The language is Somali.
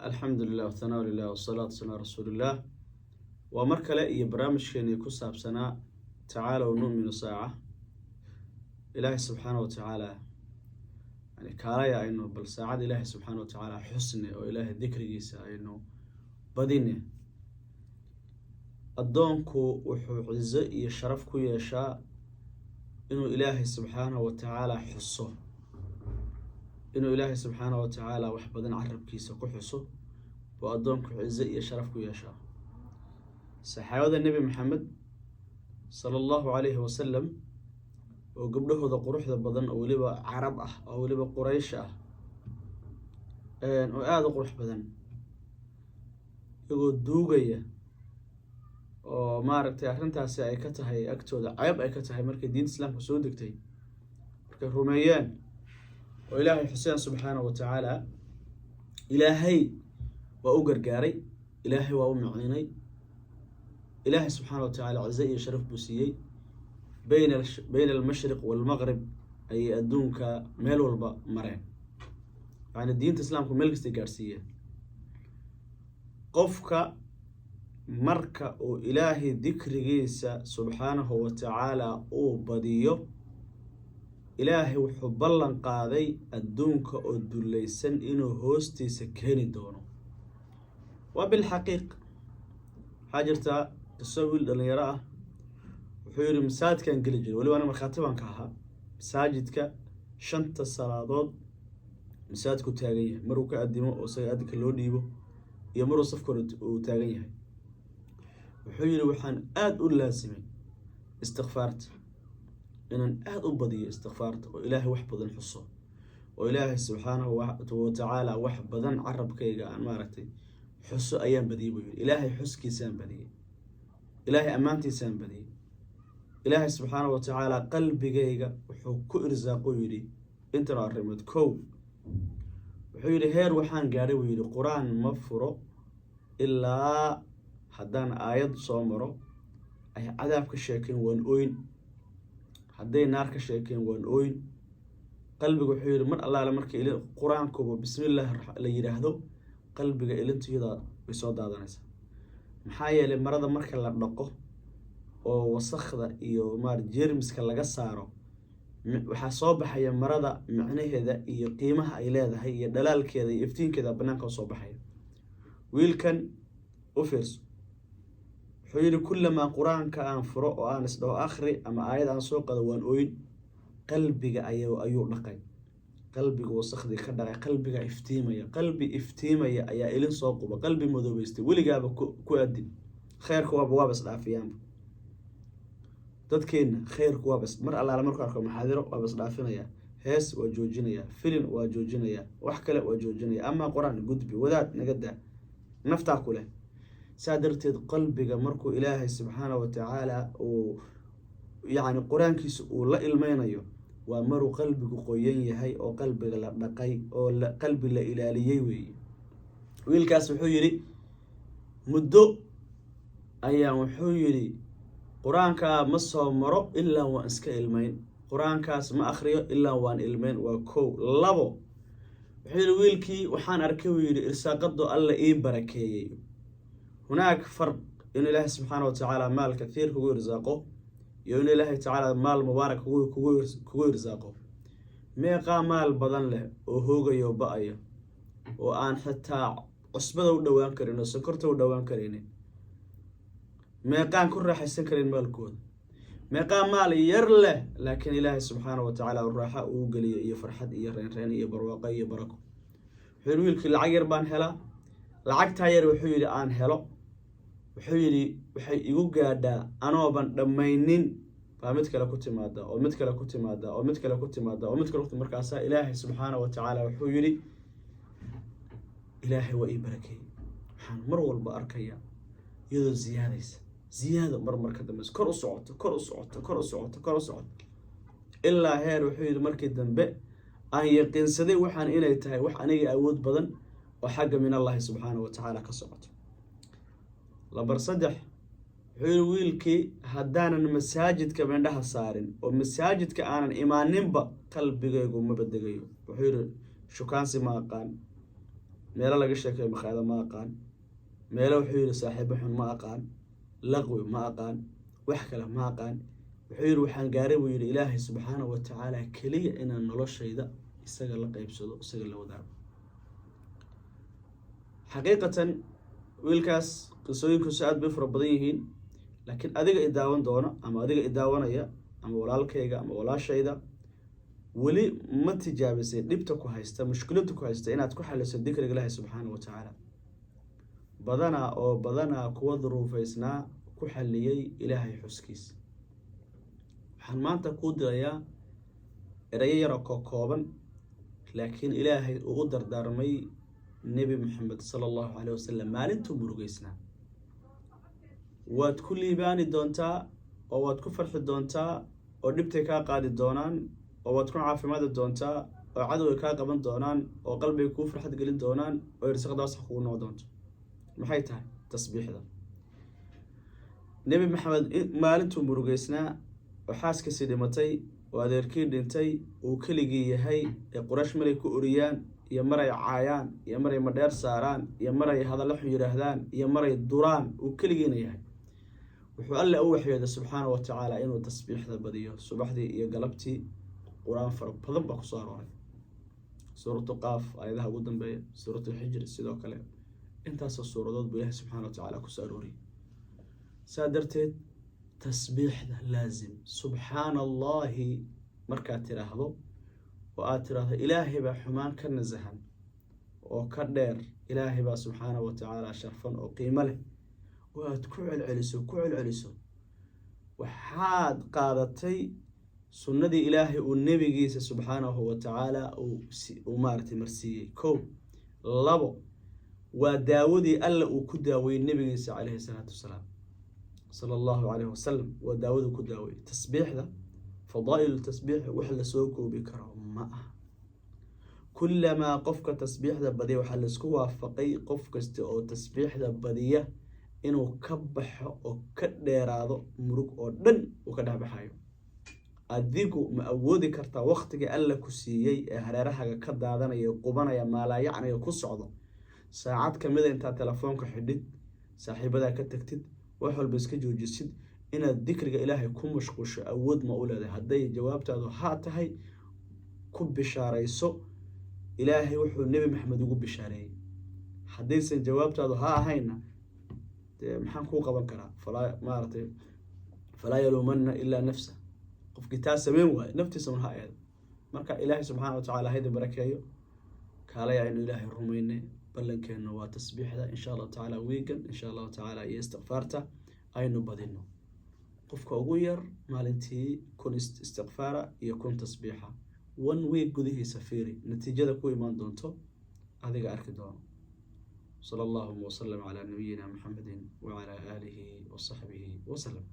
Alxamdulilah, wathanaa lilah, wasalaatu wasalaa rasuulillaah. Waa mar kale iyo barnaamijkeenii ku saabsanaa "Tacaalow nu'minu saaca". Ilaahay subxaana wa tacaala, yani kaalaya aynu bal saacada Ilaahay subxaana wa tacaala xusne oo Ilaahay dikrigiisa aynu badine. Addoonku wuxuu cizo iyo sharaf ku yeeshaa inuu Ilaahay subxaanahu wa tacaala xuso, inuu Ilaahay subxaanahu wa tacaala wax badan carabkiisa ku xuso buu addoonku cizo iyo sharaf ku yeeshaa. Saxaabada Nebi Maxamed sala Allahu calayhi wasalam, oo gabdhahooda quruxda badan, oo weliba Carab ah, oo weliba Quraysh ah, oo aada u qurux badan, iyagoo duugaya oo maaragtay arrintaasi ay ka tahay agtooda ceeb ay ka tahay, markay diinta Islaamka soo degtay, markay rumeeyeen oo Ilaahay xuseen subxaanahu wa tacaala, Ilaahay waa u gargaaray, Ilaahay waa u miciinay, Ilaahay subxaana wa tacaala cizo iyo sharaf buu siiyey. Bayna almashriq waalmaqrib ayay adduunka meel walba mareen, yacni diinta Islaamku meel kastay gaadhsiiyeen. Qofka marka uu Ilaahay dikrigiisa subxaanahu wa tacaala uu badiyo, Ilaahay wuxuu ballan qaaday adduunka oo dullaysan inuu hoostiisa keeni doono. Waa bilxaqiiq. Waxaa jirta qiso wiil dhalinyaro ah. Wuxuu yidhi: "Masaajidkaan geli jiray, weliba ana markhaati baan ka ahaa. Masaajidka shanta salaadood masaajidku taagan yahay, maruu ka adimo oo isaga adinka loo dhiibo iyo maruu safka hore uu taagan yahay." Wuxuu yidhi: "Waxaan aada u laasimay istikfaarta, inaan aada u badiyo istikfaarta oo Ilaahay wax badan xuso oo Ilaahay subxaanahu watacaala wax badan carabkayga aan maaragtay xuso ayaan badiyey," buu yidhi. "Ilaahay xuskiisaan badiyey, Ilaahay ammaantiisaan badiyey. Ilaahay subxaanahu watacaala qalbigayga wuxuu ku irsaaqo," yidhi, "intan arrimood." Kow, wuxuu yidhi, "Heer waxaan gaadhay," buu yidhi, "Qur-aan ma furo ilaa haddaan aayad soo maro ay cadaab ka sheekeen waan ooyn, hadday naar ka sheekeen waan ooyn." Qalbiga, wuxuu yidhi, mar allaale marka qur-aankuba bismillaah la yidhaahdo, qalbiga ilintiyada way soo daadanaysaa. Maxaa yeelay, marada marka la dhaqo oo wasakhda iyo maar jeermiska laga saaro, waxaa soo baxaya marada micnaheeda iyo qiimaha ay leedahay iyo dhalaalkeeda iyo iftiinkeeda banaanka soo baxaya. Wiilkan u fiirso, wuxuu yidhi: "Kullamaa qur-aanka aan furo oo aan isdhaho akhri ama aayad aan soo qado, waan ooyn." Qalbiga ayuu dhaqay, qalbiga wasakhdii ka dhaqay, qalbiga iftiimaya. Qalbi iftiimaya ayaa ilin soo quba. Qalbi madoobeystay weligaaba ku adin kheyrka waaba isdhaafiyaanba. Dadkeenna kheyrku waaba mar allaale markuu arko maxaadiro waaba isdhaafinaya, hees waa joojinaya, filin waa joojinaya, wax kale waa joojinaya, amaa qur-aan gudbi, wadaad naga daa, naftaa ku leh. Saa darteed, qalbiga markuu Ilaahay subxaana wa tacaala uu yacni qur-aankiisa uu la ilmeynayo, waa maruu qalbigu qoyan yahay oo qalbiga la dhaqay oo qalbi la ilaaliyey weeye. Wiilkaas wuxuu yidhi: "Muddo ayaan," wuxuu yidhi, "qur-aankaa ma soo maro ilaa waan iska ilmeyn, qur-aankaas ma akhriyo ilaa waan ilmeyn." Waa kow. Labo, wuxuu yidhi wiilkii: "Waxaan arkay," buu yidhi, "irsaaqado Alla ii barakeeyey." Hunaak farq in Ilaahay subxaana wa tacaala maal kathiir kugu irsaaqo iyo in Ilaahay tacaala maal mubaarak kugu irsaaqo. Meeqaa maal badan leh oo hoogayo, ba-ayo, oo aan xitaa cusbada u dhowaan karin oo sonkorta u dhowaan karaynin? Meeqaan ku raaxaysan karin maalkooda? Meeqaa maal yar leh, laakiin Ilaahay subxaana wa tacaala raaxa uu geliyo iyo farxad iyo reynreyn iyo barwaaqo iyo barako? Wuxuu yidhi wiilkii: "Lacag yar baan helaa. Lacagtaa yar," wuxuu yidhi, "aan helo," wuxuu yidhi, "waxay igu gaadhaa anooban dhammaynin baa mid kale ku timaada, oo mid kale ku timaada, oo mid kale ku timaada, oo mid kale ku. Markaasaa Ilaahay subxaana wa tacaala," wuxuu yidhi, "Ilaahay waa ii barakeeyey. Waxaan mar walba arkayaa iyadoo ziyaadaysa, ziyaado mar mar ka dambeysa, kor u socoto, kor u socoto, kor u socoto, kor u socoto, ilaa heer," wuxuu yidhi, "markii dambe aan yaqiinsaday waxaan inay tahay wax aniga awood badan oo xagga min Allahi subxaana wa tacaala ka socoto." Lambar 3, wuxuu yidhi wiilkii: "Haddaanan masaajidka mindhaha saarin oo masaajidka aanan imaaninba, qalbigaygu ma badegayo." Wuxuu yidhi: "Shukaansi ma aqaan." Meelo laga sheekayo makhaayada ma aqaan. Meelo, wuxuu yidhi, saaxiibo xun ma aqaan, laqwi ma aqaan, wax kale ma aqaan. Wuxuu yidhi, waxaan gaaray, buu yidhi, Ilaahay subxaana wa tacaala keliya inaan noloshayda isaga la qeybsado, isaga la wadaago. Xaqiiqatan, wiilkaas qisooyinkiisu aad bay fara badan yihiin, laakiin adiga i daawan doono ama adiga i daawanaya ama walaalkayga ama walaashayda, weli ma tijaabisay dhibta ku haysta, mushkiladda ku haysta, inaad ku xaliso dikriga Ilaahi subxaana wa tacaala? Badanaa oo badanaa kuwa duruufaysnaa ku xaliyey Ilaahay xuskiisa. Waxaan maanta kuu dirayaa erayo yaro kooban, laakiin Ilaahay uu u dardaarmay Nebi Maxamed sala Allahu caleyh wasalam maalintuu murugeysnaa. Waad ku liibaani doontaa oo waad ku farxi doontaa oo dhibtay kaa qaadi doonaan oo waad ku caafimaadi doontaa oo cadowga kaa qaban doonaan oo qalbiga kuu farxad gelin doonaan oo irsaqdaas wax kugu noqon doonto. Maxay tahay tasbiixda? Nebi Maxamed maalintuu murugeysnaa oo xaaskiisii dhimatay oo adeerkii dhintay, uu keligii yahay, ee Quraysh maray ku oriyaan iyo maray caayaan iyo maray madheer saaraan iyo maray hadallo xun yidhaahdaan iyo maray duraan, uu keligiina yahay, wuxuu Alle u waxyooday subxaana wa tacaala inuu tasbiixda badiyo subaxdii iyo galabtii. Qur-aan fara badan baa kusoo arooray, Suuratu Qaaf aayadaha ugu dambeeya, Suuratu Xijr sidoo kale. Intaasoo suuradood buu Ilahi subxana wa tacaala kusoo arooriyay. Saa darteed, tasbiixda laazim. Subxaana Allahi markaad tiraahdo oo aad tiraahdo, Ilaahay baa xumaan ka nasahan oo ka dheer, Ilaahay baa subxaana wa tacaala sharfan oo qiimo leh, oo aad ku celceliso, ku celceliso, waxaad qaadatay sunnadii Ilaahay uu nebigiisa subxaanahu wa tacaala uu maaragtay marsiiyey. Kow, labo, waa daawadii Alla uu ku daaweeyey nebigiisa caleyhi salaatu wasalaam, sala Allahu caleyhi wasalam. Waa daawadii ku daaweeyey tasbiixda. Fadaa'ilu tasbiix wax lasoo koobi karo ma aha. Kullamaa qofka tasbiixda badiya, waxaa laisku waafaqay qof kasta oo tasbiixda badiya inuu ka baxo oo ka dheeraado murug oo dhan uu ka dhexbaxayo. Adigu ma awoodi kartaa waqtiga Alla ku siiyey ee hareerahaga ka daadanaya, qubanaya, maalaayacniga ku socdo, saacad kamida intaad telefoonka xidhid, saaxiibadaa ka tagtid, wax walba iska joojisid, inaad dikriga Ilaahay ku mashquusho? Awood ma u leedahay? Hadday jawaabtaadu haa tahay, ku bishaarayso Ilaahay wuxuu Nebi Maxamed ugu bishaareeyey. Haddaysan jawaabtaadu ha ahayna, dee maxaan kuu qaban karaa? Falaa maaragtay, falaa yaluumanna ilaa nafsa. Qofkii taa sameyn waayo, naftiisa un ha eedo. Marka Ilaahay subxaana wa tacala haydin barakeeyo. Kaalay aynu Ilaahay rumaynay. Ballankeenna waa tasbiixda, insha Allahu tacaala, wiigan, insha Allahu tacaala, iyo istikfaarta aynu badino. Qofka ugu yar maalintii 1000 istikfaara iyo 1000 tasbiixa, one week gudihiisa fiiri natiijada ku imaan doonto, adiga arki doono. Sala allahuma wasalam calaa nabiyina Muxamedi wacalaa aalihi wasaxbihi wasalam.